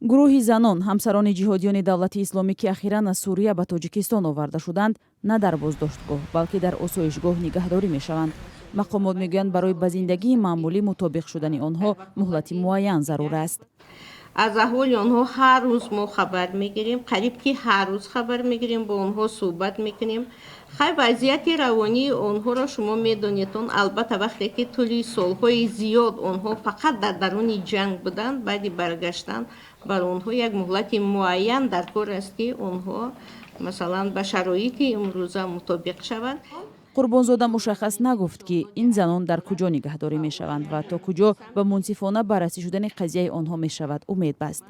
Гурӯҳи занон, ҳамсарони ҷиҳодиёни Давлати Исломӣ, ки ахиран аз Сурия ба Тоҷикистон оварда шуданд, на дар боздоштгоҳ, балки дар осоишгоҳ нигаҳдорӣ мешаванд. Мақомот мегӯянд, барои ба зиндагии маъмулӣ мутобиқ шудани онҳо муҳлати муайян зарур аст. Аз аҳволи онҳо ҳар рӯз мо хабар мегирем, қариб ки ҳар рӯз хабар мегирем, бо онҳо суҳбат мекунем. Хай, вазъияти равонии онҳоро шумо медонед. Он албатта, вақте ки тӯли солҳои зиёд онҳо фақат дар даруни ҷанг буданд, баъди баргаштан бар онҳо як муҳлати муайян дар кор аст, ки онҳо, масалан, ба шароити имрӯза мутобиқ шаванд. Қурбонзода мушаххас нагуфт, ки ин занон дар куҷо нигаҳдорӣ мешаванд ва то куҷо ба мунсифона баррасӣ шудани қазияи онҳо мешавад умед баст,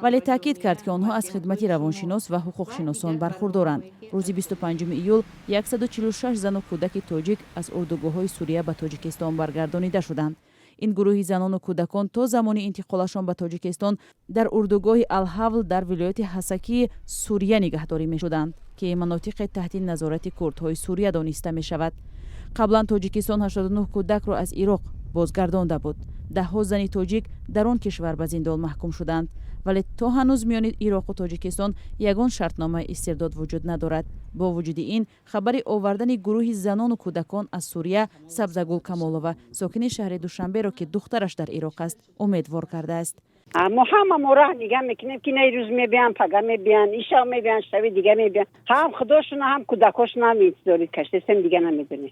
вале таъкид кард, ки онҳо аз хидмати равоншинос ва ҳуқуқшиносон бархурдоранд. Рӯзи 25 июл 146 зану кӯдаки тоҷик аз урдугоҳҳои Сурия ба Тоҷикистон баргардонида шуданд. Ин гурӯҳи занону кӯдакон то замони интиқолашон ба Тоҷикистон дар урдугоҳи Алҳавл дар вилояти Ҳасакии Сурия нигаҳдорӣ мешуданд, ки манотиқе таҳти назорати курдҳои Сурия дониста мешавад. Қаблан Тоҷикистон 89 кӯдакро аз Ироқ бозгардонда буд. Даҳҳо зани тоҷик дар он кишвар ба зиндон маҳкум шуданд, вале то ҳанӯз миёни Ироқу Тоҷикистон ягон шартномаи истирдод вуҷуд надорад. Бо вуҷуди ин, хабари овардани гурӯҳи занону кӯдакон аз Сурия Сабзагул Камолова, сокини шаҳри Душанберо, ки духтараш дар Ироқ аст, умедвор кардааст. Мо ҳама мо роҳ нигаҳ мекунем, ки на рӯз мебиям, пага мебиян, ишав мебиян, шави дига мебиян. Ҳам худошуна, ҳам кӯдакошуна ҳам интизорӣ каштесем, дига намедонем.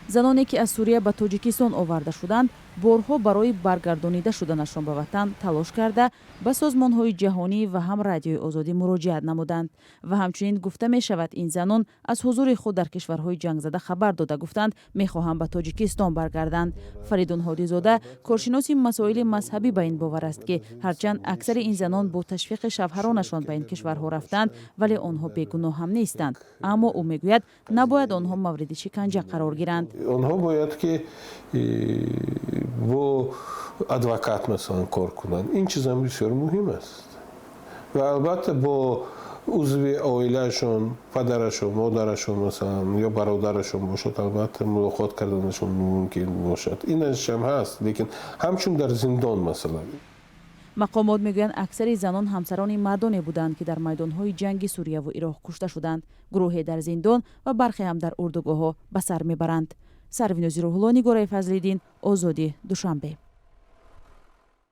Заноне, ки аз Сурия ба Тоҷикистон оварда шуданд, борҳо барои баргардонида шуданашон ба ватан талош карда, ба созмонҳои ҷаҳонӣ ва ҳам Радиои Озодӣ муроҷиат намуданд. Ва ҳамчунин гуфта мешавад, ин занон аз ҳузури худ дар кишварҳои ҷангзада хабар дода, гуфтанд, мехоҳанд ба Тоҷикистон баргарданд. Фаридун Ҳодизода, коршиноси масоили мазҳабӣ, ба ин бовар аст, ки ҳарчанд аксари ин занон бо ташвиқи шавҳаронашон ба ин кишварҳо рафтанд, вале онҳо бегуноҳ ҳам нестанд. Аммо ӯ мегӯяд, набояд онҳо мавриди шиканҷа қарор гиранд. Онҳо бояд ки бо адвокат, масалан, кор кунанд. Ин чизам бисёр муҳим аст. Ва албатта бо узви оилаашон, падарашон, модарашон, масалан, ё бародарашон бошад, албатта мулоқот карданашон мумкин бошад. Инашам ҳаст, лекин ҳамчун дар зиндон, масалан. Мақомот мегӯянд, аксари занон ҳамсарони мардоне буданд, ки дар майдонҳои ҷанги Сурияву Ироқ кушта шуданд. Гурӯҳе дар зиндон ва бархе ҳам дар урдугоҳҳо ба сар мебаранд. Сарвинози Рӯҳулло, Нигораи Фазлиддин, Озодӣ, Душанбе.